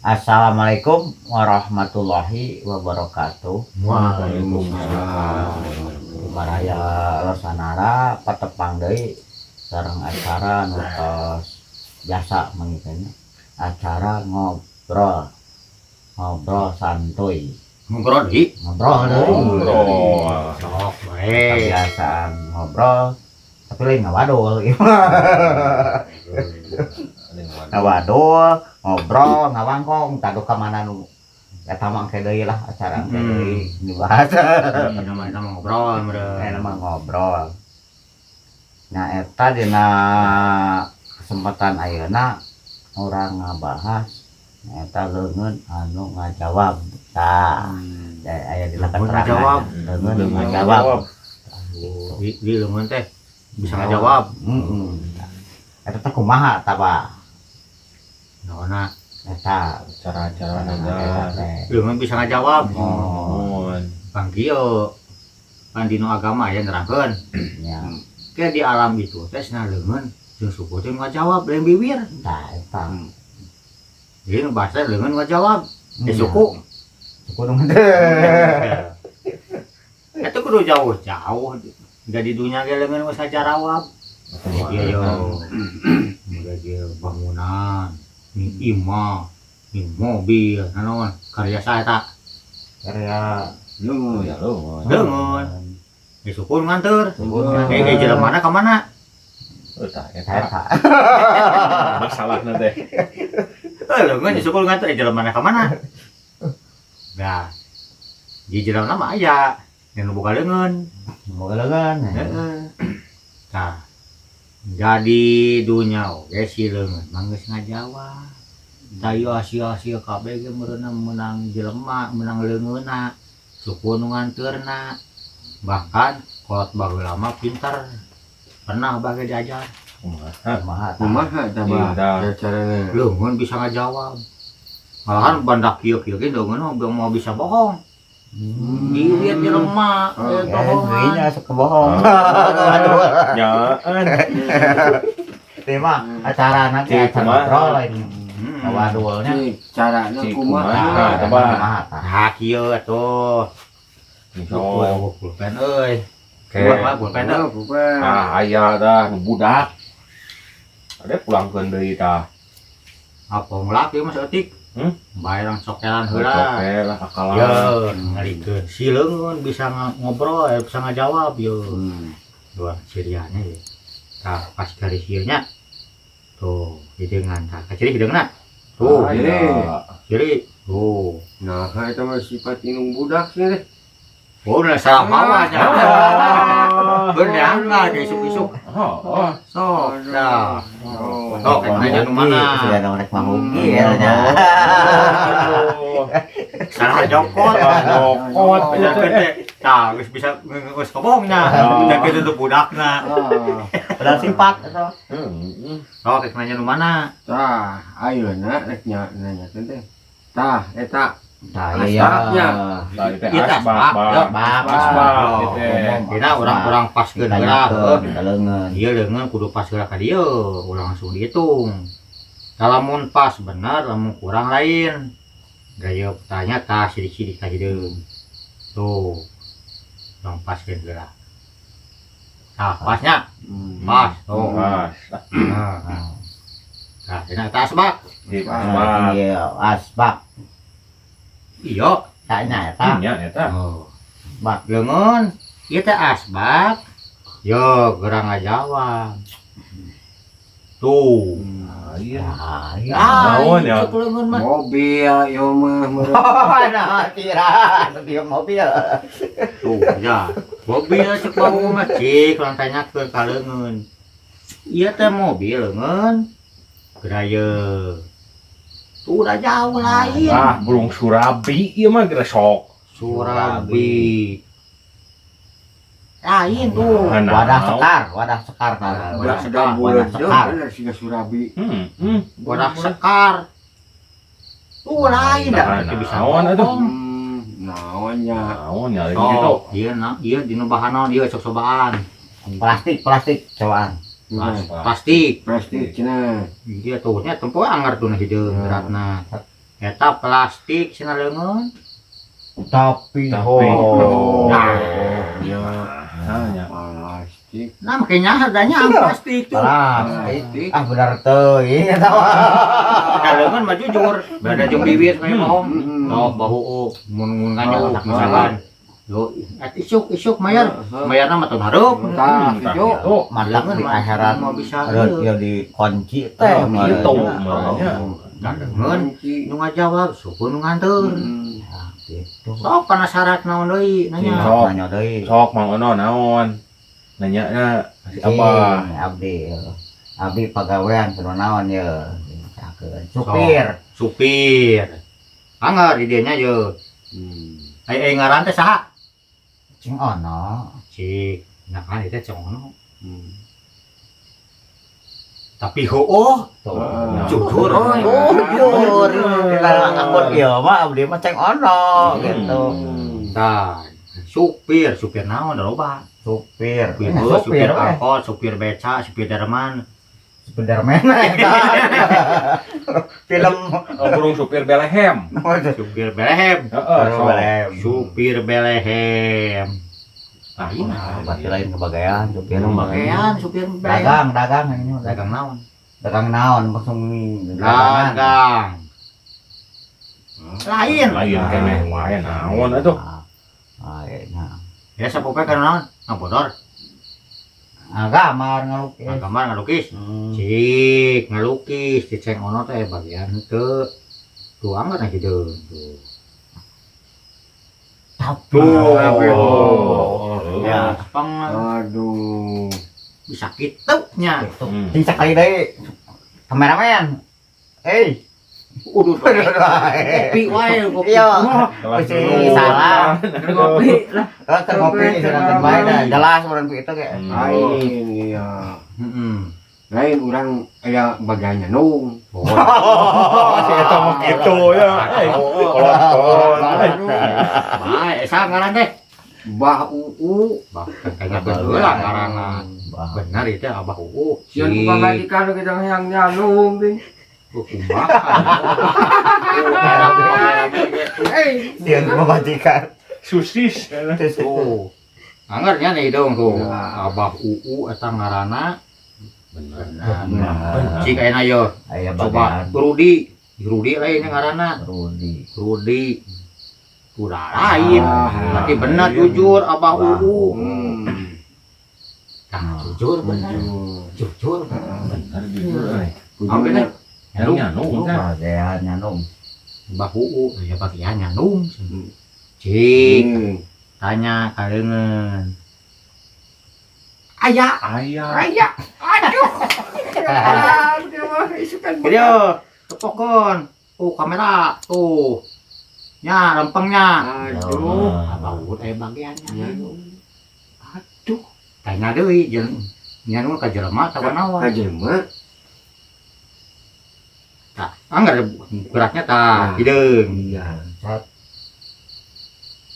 Assalamualaikum warahmatullahi wabarakatuh. Waalaikumsalam. Baraya Losana patepang deui sareng acara nu tos biasa mangitanya, acara ngobrol ngobrol santuy. Ngobrol di Ngobrol deui. Ngobrol. Sok bae. Kebiasaan ngobrol, tapi lain ngawadul, ngawadul, ngobrol ngawangkong tadu ka mana nu eta mah engke deui lah, acara engke deui dibahas. Nama nama ngobrol meureun. Eta mah ngobrol. Nah, eta dina kesempatan ayeuna urang ngabahas eta leungeun anu ngajawab. Tah, aya dina Leungeun keterangan. Ngajawab. Leungeun nu ngajawab. Di leungeun teh bisa ngajawab. Heeh. Eta teh kumaha tah, Pak? Naonna? Eta Cara-cara eta naga. Teh. Leungeun bisa ngajawab. Oh, Mohon. Bang kieu. Pan dinu agama aya nerangkeun. Ya. Ke di alam itu teh cenah leungeun jeung suku teh ngajawab lain bibir. Tah eta. Jadi nu bahasa leungeun ngajawab. Eh, suku. Suku nu teh. Itu kudu jauh-jauh. Jadi dunia ge leungeun geus ngajarawab. Iya yo. Mulai dia bangunan, ini imah, ini mobil, naon karya saya tak. Karya Lu ya lu. Leungeun. Ya syukur nganter. Suku. Eh, eh, jalan mana ke mana? Oh, tah eta. Eta. Masalahna teh. Eh, leungeun ya syukur nganter, eh, jalan mana ke mana? Nah, di jalan nama aya yang buka leungeun. Boga leungeun. Heeh. Nah, jadi dunya oge si leungeun mah geus ngajawab. Tayo hasil-hasil kabeh ge meureunna meunang jelema, meunang leungeunna, suku nu nganteurna. Bahkan kolot baheula mah pinter. Pernah bage diajar. Kumaha? Kumaha tah? Kumaha tah, Bah? Iya. Carana. Leungeun bisa ngajawab. Malahan bandak kieu-kieu ge leungeun mah moal bisa bohong. Bibir jelema Oh, eh, Ya, bohongan. duinya sok kebohong. Aduh. Nyaan. Terima acara nanti Cik, acara kumaha? ngobrol ini. Wadulnya. Cik, carana Cik, kumaha? kumaha? Tah, Bah. Kumaha tah? Nah, kieu atuh. Oh, Pulpen euy. Oke. Buat pulpen teh. Oh, bukan. Ah, aya dah nu budak. Ada pulangkeun deui tah. Apa ngulak ieu mah saeutik? Hmm? Bayar cokelan heula. Oke lah akalan. Ya, ngalikeun. Si leungeun bisa ngobrol, eh, bisa ngajawab yo. Dua ciriannya ya. Tah, pas garis ieu nya. Tuh, hideungan tah. Kaciri hideungna. Tuh, Ah, Kiri. iya. Kiri. Tuh. Nah, eta mah sifat indung budak sih deh. Oh, udah salah mawa nya. Ah. Bener enggak isuk-isuk. Oh, oh. Sok, dah. Oh. Sok, nanya nu mana? Sudah dong rek mahugi ya nya. Aduh. Salah jokot. Salah jokot. Bejakeun teh. Tah, geus bisa geus kebohongnya. Bejakeun itu budakna. Ah, Udah sifat eta. Hmm. Sok, rek nanya nu mana? tah, ayeuna rek nanya teh. Tah, eta Tah iya. Asbaknya. Tah itu Iya, asbak, asbak, Bang. ya. Bak. Asbak Oh, gitu. Dina urang-urang paskeun heula. Ditanyakeun ka leungeun. Iya, leungeun kudu pas heula ka dieu, ulah langsung dihitung. Lamun pas bener, lamun kurang lain. Gaya tanya tah sidik-sidik ka hideung. Tuh. Urang paskeun heula. Tah, pasnya. Pas, tuh. Mas. Nah, nah, dina eta asbak. Di Nah, asbak. iya, asbak. Iya. Tanya eta. Nya eta. Oh. Bak. Leungeun, ieu teh asbak. Yo, gerang ngajawab. Tuh. Ah, iya. Ah, iya. Ah, Naon ya? cek leungeun mah. Mobil ieu mah meureun. Oh, nah, tira, dia mobil. Tuh, ya. Mobil cek bau mah cik urang tanyakeun ka leungeun. Ieu teh mobil leungeun. Geraya. Tuh udah jauh lain. Ah, burung surabi ieu mah geus sok. Surabi. Lain tuh. Nah, Wadah sekar, wadah sekar tah. Udah sedang Wadah bulan sekar. bener siga surabi. Wadah sekar. Tuh lain dah. Nah, Teu bisa naon atuh? ngomong. Naon nya? Naon nya gitu. Sok, ieu na, ieu dina bahan naon ieu sok cobaan. Plastik, plastik cobaan. Nah, Plastik. plastik cenah. Iya tuh nya tempo anger tuh na hideung beratna. Eta plastik cenah leungeun. Tapi Tapi. oh. Nah. Ya, Nah, nya. plastik. Nah, makanya harganya plastik tuh. Plastik. Ah bener teuing eta mah. Ada leungeun mah jujur. Beda jeung bibir kayak bohong. Hmm. Oh, bahu oh, mun mun nganyo Oh, misalkan. Yo, at isuk isuk mayar. Mayarna mah tahun hareup. Tah, gitu. Tuh, Matak di akhirat mau bisa ada ya dikunci teh gitu, makanya. makanya. Leungeun nu ngajawab syukur nu nganteur. Hmm. Nah, gitu. Sok penasaran naon deui nanya. Sok. Nanya deui. Sok Mang Ono naon? Nanya na si apa? Cing, abdi. Abdi pagawean kudu naon ye. Supir. Supir. Anggar di dieu nya ye. Hmm. Ai ai ngaran teh saha? Cing ono. Cik, nah kan itu cing ono. Hmm. Tapi heueuh, Tuh. Ah. jujur euy. Jujur. Kita akun ieu mah abdi mah ceng ono gitu. Hmm. Tah, supir, supir naon da loba. Supir. Supir Eh, bus, supir supir we. angkot, supir beca, supir delman. Supir Darman eta. Film Oh, burung supir belehem. Supir belehem. Heeh, sok. Belehem. Supir belehem. Lain Ah, berarti lain kebagian supir mah. Bagian supir belehem. Dagang, dagang ini mah, Dagang naon? Dagang naon langsung dagangan. Dagang. Lain. Lain keneh wae naon atuh. Ah, nah. Ya sapopoe kana naon? Ngabodor. Ah, gambar ngalukis. Gambar ngalukis. Hmm. Cik, ngalukis di ceng ono teh bagian henteu. Tuh anggar nah gitu. Tuh. Tapi Oh. Ya, pang Aduh. bisa kitu nya. Gitu. Hmm. Cing sekali deui. Kameramen. Eh, Udah kopi wae kopi. Iya. Kelas Mesti dulu. salah. Ngopi lah. Kalau keur ngopi sedang bae dah jelas urang itu kayak. Hmm. Lain iya. Heeh. Lain urang aya bagiannya nung. Oh, Si eta mah gitu ya. Eh, kolot-kolot. Bae, esa ngaran teh. Bah uu. Bah, kayaknya betul lah ngaranna. Bah. Benar itu Abah Uu. Sieun ku pamajikan kita hayang nyalung teh. Kumaha. Eh, Sieun pamajikan. Susis. Tuh. Anggarnya nih dong tuh. Ya. Abah Uu eta ngaranna. Bener. Benar. Cik ayeuna yo. Aya Coba bagian Rudi. Rudi lain ngaranna. Rudi. Rudi. Udah lain. Ah, Berarti benar jujur Abah Abah Uu. Hmm. Nah, jujur benar. Jujur. Jujur. Bener jujur euy. Oke deh. Yang nyanu kan. Bagian nyanung. Abah Uu ya bagian nyandung. Cik, Hmm. tanya kaleungeun. Aya, Aya. Aya. Aduh. Aduh, isukan. Dia tepokon. Tuh kamera, tuh. Nya lempengnya. Aduh. Abah Uu aya bagian nyandung. Aduh, tanya deui jeung nyandung ka jelema atawa naon. Ka jelema. Tah, anggar geraknya tah, hideung. Iya.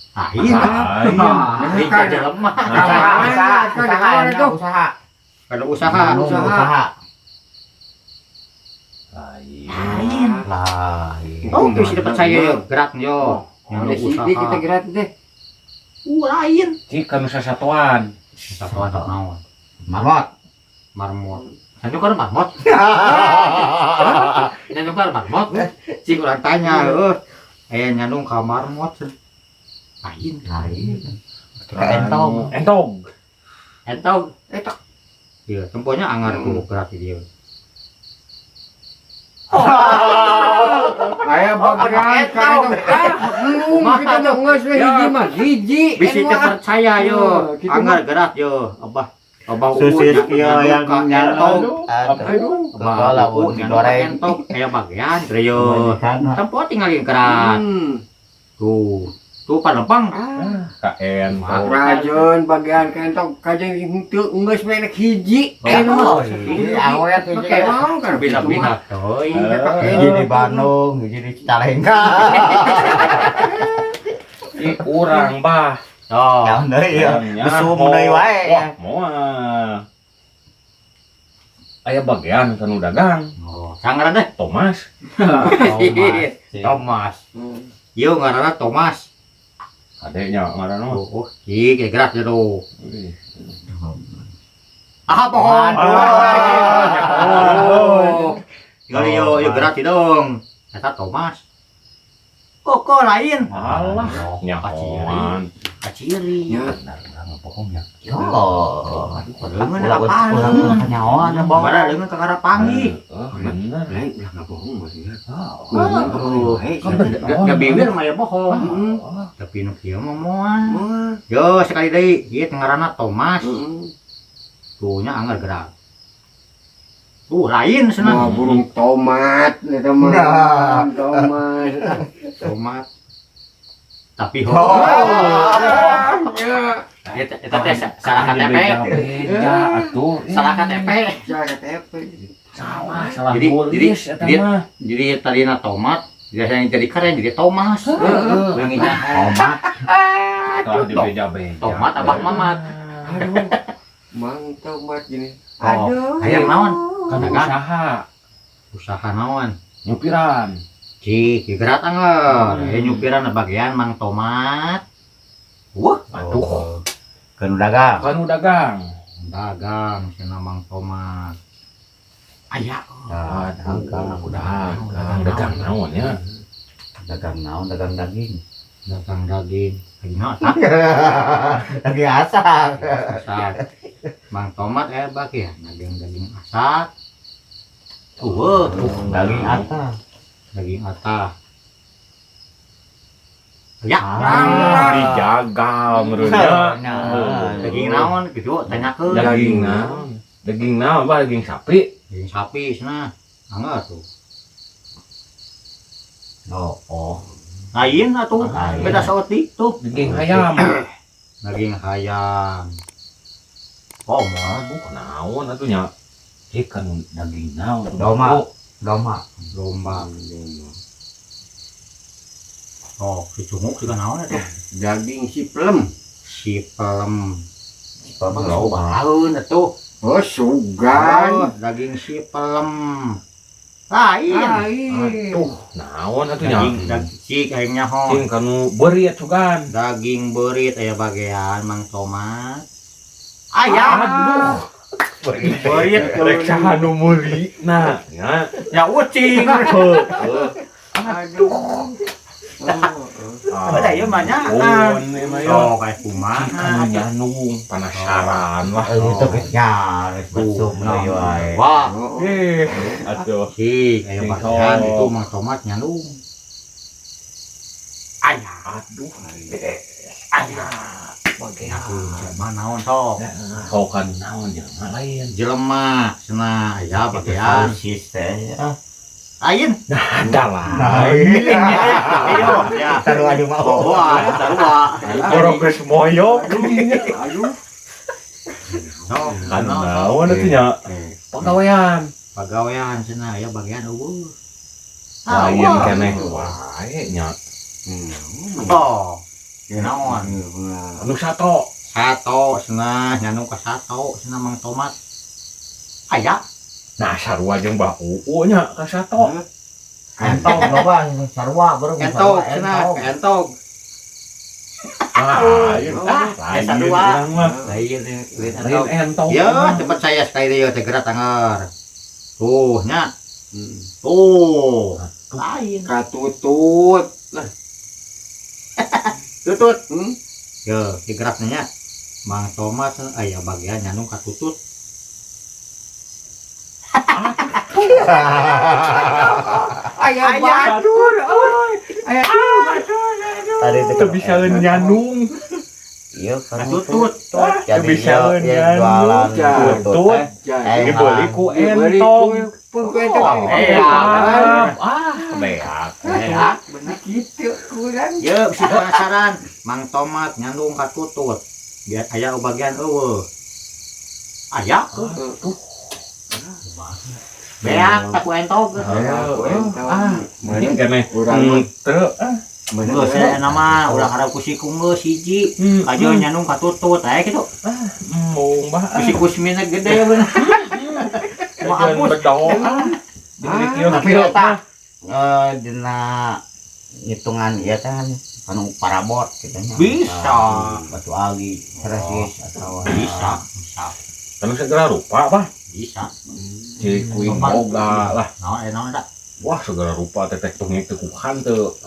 Ah, iya. Lain. Lain ka jelema. Usaha, usaha, usaha, Itu. usaha. Kada usaha. Nyanung, usaha. usaha. Lain. Lain. Oh, tuh sih percaya yo, gerak yo. Ada Nyandung sih kita usaha. gerak teh. Lain. Cik kanu sasatuan. Satuan tak naon. Marmot. Marmot. Nyandung kan marmot. Nyandung kan marmot. Cik urang tanya heuh. Aya nyandung ka marmot. Lain. Lain. Ke entog. Entog. Entog. Etak. Iya, temponya angar tuh gerak di dia. Aya bagian ka itu. Ah, belum kita mah geus we hiji mah hiji. Bisi teu percaya yo. Gitu Angar gerak yo. Abah Abah Uu Susis kieu yang nyandung ka nyandung. entog. Aduh. Abah Kalau Uu nyandung ka digoreng. entog aya bagian yo. Kebajikan. Tempo tinggalin kerat. Hmm. Tuh. Tuh panempang. Ah, Ka entog. Rajeun bagian kentok kajeun henteu geus we rek hiji. Oh, iya, awet hiji. Make mau kan Bina-bina teuing. Hiji di Bandung, hiji di Cicalengka. Ih, urang bah. Oh. Naon deui ya. Yang Mesum nyaho. deui wae. Wah, moal. Aya bagian kanu dagang. Oh. Sang ngaran teh? Thomas. Thomas. Thomas. Ieu ngaranna Thomas. Adeknya ngaranna mah. Oh, ih, kayak gerak gitu. Wih. Ah, bohong. Aduh. Oh. Tinggal yo yo gerak dong. Eta Thomas. Kok kok lain? Alah, Nyahoan. nyahoan. Kaciri. Ya. Benar, urang bohong ya. Yo. Leungeun Ulah apaan? Ulah Kanyahoan bohong. Bara leungeun kakara panggih. Heeh, bener. Lain ulah ngabohong maksudnya. Oh, Oh, hei. Kan bener. Da bibir mah ya bohong. Heeh. Tapi nu kieu mah moal. Moal. Yo sekali deui, ieu ngaranna Thomas. Heeh. Tuh nya anggar gerak. Tuh lain Wah, cenah. burung tomat eta mah. Nah. Tomat. Tomat. Tapi ho. Oh. Ya. Eta eta teh salah KTP. Beda atuh. Salah KTP. Salah KTP. Salah, salah Jadi nulis eta mah. Jadi tadina tomat, dia yang jadi keren jadi Thomas. Heeh. Leungitnya tomat, Salah dibeja-beja. tomat abah mamat. Aduh. Mang tomat gini. Oh, hayang naon? Kan Dagang. usaha, Usaha naon? nyupiran. Cik, gerak anger. Eh nyupiran bagian Mang Tomat. Wah, Aduh, Keun dagang. kan dagang. Dagang cenah Mang Tomat. Aya. Aduh, Dagang. dagang, dagang naon ya? Dagang naon? Dagang daging. Dagang daging. Daging naon? Tah? Daging asak. Asak. Mang Tomat bagian dagang daging asak. Tuh, tuh Daging atah. Daging atah. Ya, Ah, dijagal menurutnya. Nah, daging naon gitu tanyakeun. Daging naon? Daging naon, Pak? Daging sapi. Daging sapi cenah. Angga tuh. Oh, oh. Lain atuh. Lain. Beda saeutik tuh. Daging ayam. Daging hayam. Oh, moal. Aduh, naon atuh nya? Eh kan daging naon? Domba. Domba. Domba. Oh, si cunguk juga naon atuh? Daging si pelem. Si pelem. Pelem Loba atuh. Oh, sugan. Oh, daging si pelem. Lain. Lain. Aduh, naon atuh nya? Daging daging cik aing nyaho. Cing kanu beurit sugan. Daging beurit aya bagian Mang Tomat. Aya. Aduh, Beurit rek saha nu meuli? Nah, ya. Ya ucing. Heuh. Aduh. Oh, oh. Ada ieu mah nya. Ampun, ieu mah ya. Oh, kayak kumaha. Kanu nyandung penasaran lah. Itu ya, mesum deui wae. Wah, Oh, oh. Eh, atuh. cik aya Cing bagian sok. itu Mang Tomat nyandung. Aya. Aduh, Aya. bagian. Jelema naon sok? Kau kan naon jelema lain. Jelema cenah aya bagian. Sosis teh. Ya. Lain. Nah, ada lah. Ayo, ya. Taruh aja mah. Wah, sarua. Borok geus moyok. Aduh. Sok, Kan naon, sok? naon atuh nya? Eh, Pagawean. Pagawean cenah aya bagian eueuh. Lain wah. keneh wae nya. naon. Oh, naon? Anu sato. Sato cenah nyandung ka sato cenah Mang Tomat. Aya. Nah, sarua jeung Mbah Uu nya ka sato. Entog loba sarua baru Entog cenah, entog. Lain. Ah, Lain sarua. urang mah. Lain lain Lain entog. entog. Ya, cepat saya sekali deui teh gerak anger. Tuh nya. Tuh. Lain. Katutut. Tutut. Hmm? Yo, digeraknya nya. Mang Tomat aya bagian nyandung ka tutut. Aya batur, euy. Aya batur, aduh. Tadi teh Teu bisa nyandung. Iya kan Katutut. Jadi Kebiasaan ieu jualan nyandung. tutut teh. Jadi Dibeli ku dibeli entog. ku entog. Eh, Ah, beak. Ya, Bener gitu kurang. Yo, si penasaran. Mang Tomat nyandung ka tutut. Biar aya bagian eueuh. Aya. Aduh. Beak tak ku entog. Aya ku entog. Ah, Mana keneh. urang mah Teu ah. mana Geus aya nama ulah harap ku sikung geus hiji. Kajo nyandung ka tutut aya kitu. Embung bah. Ku si kusmina gede bener. Mau Jangan hapus. berdoa. Tapi eta dina ngitungan ieu teh kan anu parabot kitu nya. Bisa. Batu ali, keris atau Bisa, bisa. Kan segala rupa, Bah. Bisa. Cik kuing boga lah. Naon naon eta? Wah, segala rupa tetek tungik tekuhan teu.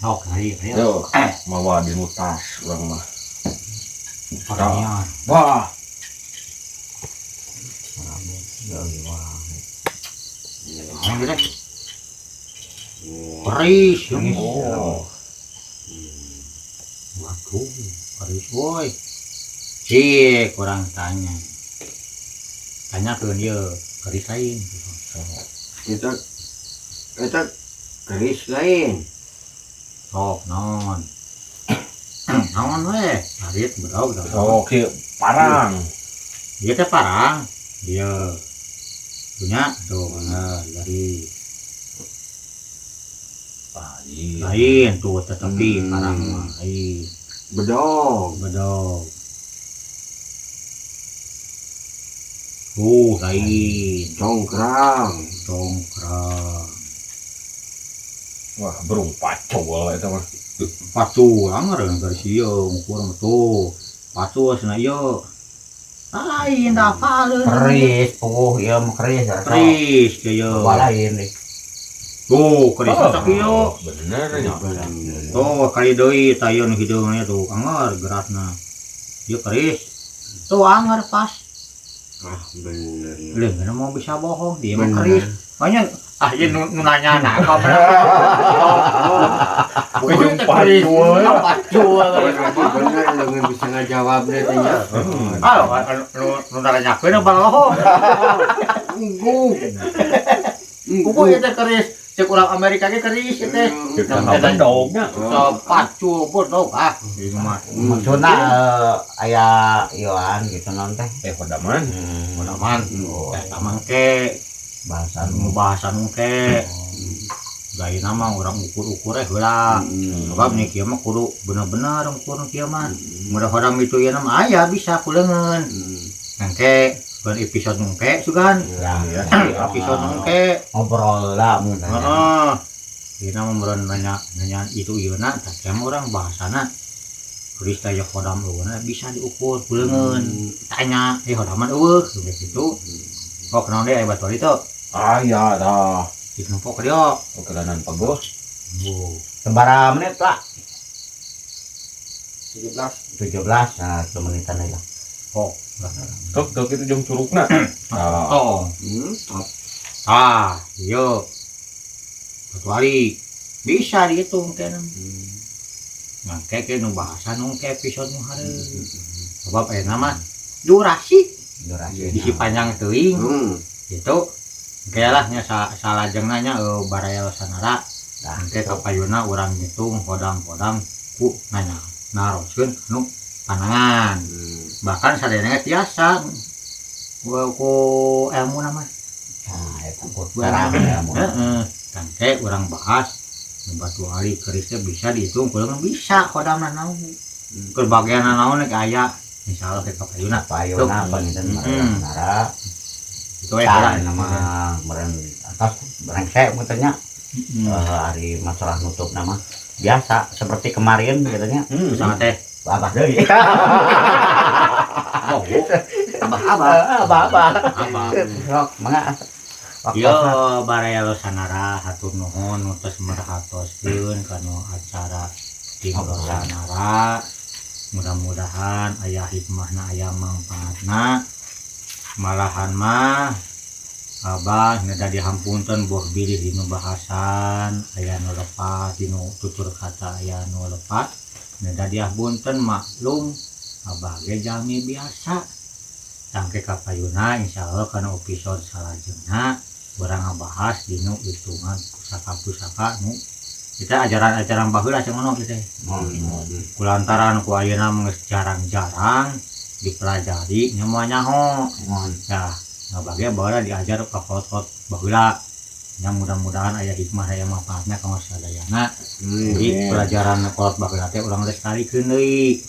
Sok hari hari. Yo, mawa di tas urang mah. Pertanyaan. Wah, parabot. Ya wah. Naon gitu? Keris. Ya. Oh. Waduh, keris woi. Cik, kurang tanya. Tanya ke dia, keris lain. Eta eta keris lain. Sok, naon. Naon we? Tarik bedog. Oh, kieu parang. Dia teh parang. Dia punya tuh nah, dari Ah, iya. lain tuh tetapi parang mah lain. Bedog. Bedog. Lain. Congkrang. Congkrang. Wah, berung pacul eta mah. Pacul anger garis ieu ngukur mah tuh. Pacul cenah ieu. Lain da apaleun. Keris, puguh ieu mah keris. Keris ieu. Coba lain deh. Tuh, keris oh, sakieu. Bener nya. Tuh, kali deui tayeun hideungna tuh anger geratna. Ieu keris. Tuh anger pas. Ah, bener. Leungeun mau bisa bohong, dia mah keris. Makanya ah ieu nu nanya na kamera. Ujung pacul. Pacul. Bener leungeun bisa ngajawab deh teh nya. Ah, nu nanyakeun baloho. Engguh. Kuku ieu teh keris. Cek urang Amerika ge keris ieu teh. Kita bedognya. So pacul bodoh ah. Ieu mah. Maksudna aya ieuan gitu naon teh. Hodaman. Hodaman. Oh, Eta mah ke bahasan nu bahasan ke. Gayana mah urang ukur-ukur eh heula. Sebab nih kieu mah kudu bener-bener ukur kieu mah. Mudah-mudahan itu ieu mah aya bisa kuleungeun. Engke bukan episode nungke sugan. Ya, Ya. Episode nungke. Ngobrol lah mun. Heeh. Ieu mah meureun nanya nanya itu ieu na tah kieu mah urang bahasana. Keris teh hodam eueuhna bisa diukur kuleungeun. Tanya hodaman eueuh gitu. Oh, kenaon deui aya batu ali teu? Aya tah. Ditumpuk dia. Perjalanan pegoh. Oh. Sabaraha menit lah? 17. 17 nah menitan lah. Oh. Tok tok itu jeung curugna. Tah. Oh. Ah, iya. Batu ali bisa dihitung kena. Nah, kayak nu bahasa nu ke episode nu hareup. Sebab ayeuna mah durasi Durasi. bisi panjang teuing gitu. Engke lah nya salajengna nya baraya sanara. Nah, Engke kapayuna urang ngitung hodam-hodam ku nanya naroskeun anu panangan. Bahkan sadayana tiasa ku ilmu nama. Nah, eta ku terang ilmu. Heeh. Engke urang bahas batu ali kerisnya bisa dihitung kuleungeun bisa hodamna naon. Keur bagian naon nek aya insyaallah ke kapayuna. Payuna panginten baraya sanara. Itu we Tah heula. nama meureun atas brengsek mun teh nya. Hari masalah nutup nama biasa seperti kemarin gitu nya. Sama teh. Abah deui. Oh, abah-abah. Abah-abah. Abah. Sok mangga. Yo baraya Losanara hatur nuhun nu tos merhatoskeun kana acara tim Losanara. Mudah-mudahan aya hikmahna aya mangfaatna. Malahan mah abah neda dihampunten boh bilih dinu bahasan aya nu lepat dinu tutur kata aya nu lepat neda diahpunten maklum abah ge jalmi biasa. Tangke kapayuna insyaallah kana episode salajengna urang ngabahas dinu hitungan pusaka-pusaka nu kita ajaran-ajaran baheula cenah ngono kieu teh. Kulantaran ku ayeuna geus jarang-jarang dipelajari nya moal nyaho. Nah, ngabage baheula diajar ka kolot-kolot baheula. Nya mudah-mudahan aya hikmah aya manfaatna ka sadayana. Jadi pelajaran kolot baheula teh urang lestarikeun deui.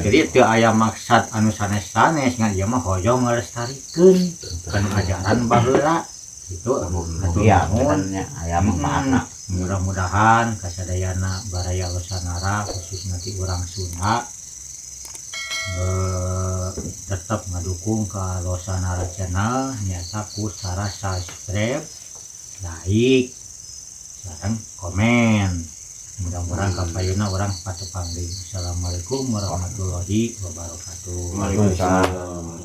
Jadi teu aya maksad anu sanes-sanes ngan ieu mah hoyong ngalestarikeun kana ajaran baheula. Itu hatur Iya, nuhun. nya aya manfaatna. Mudah-mudahan kasadayana baraya Losanara, khususnya ti urang Sunda, tetap ngadukung ke Losanara Channel nyata ku cara subscribe, like, sareng komen. Mudah-mudahan kapayuna urang patepang deui. Assalamualaikum warahmatullahi wabarakatuh. Waalaikumsalam.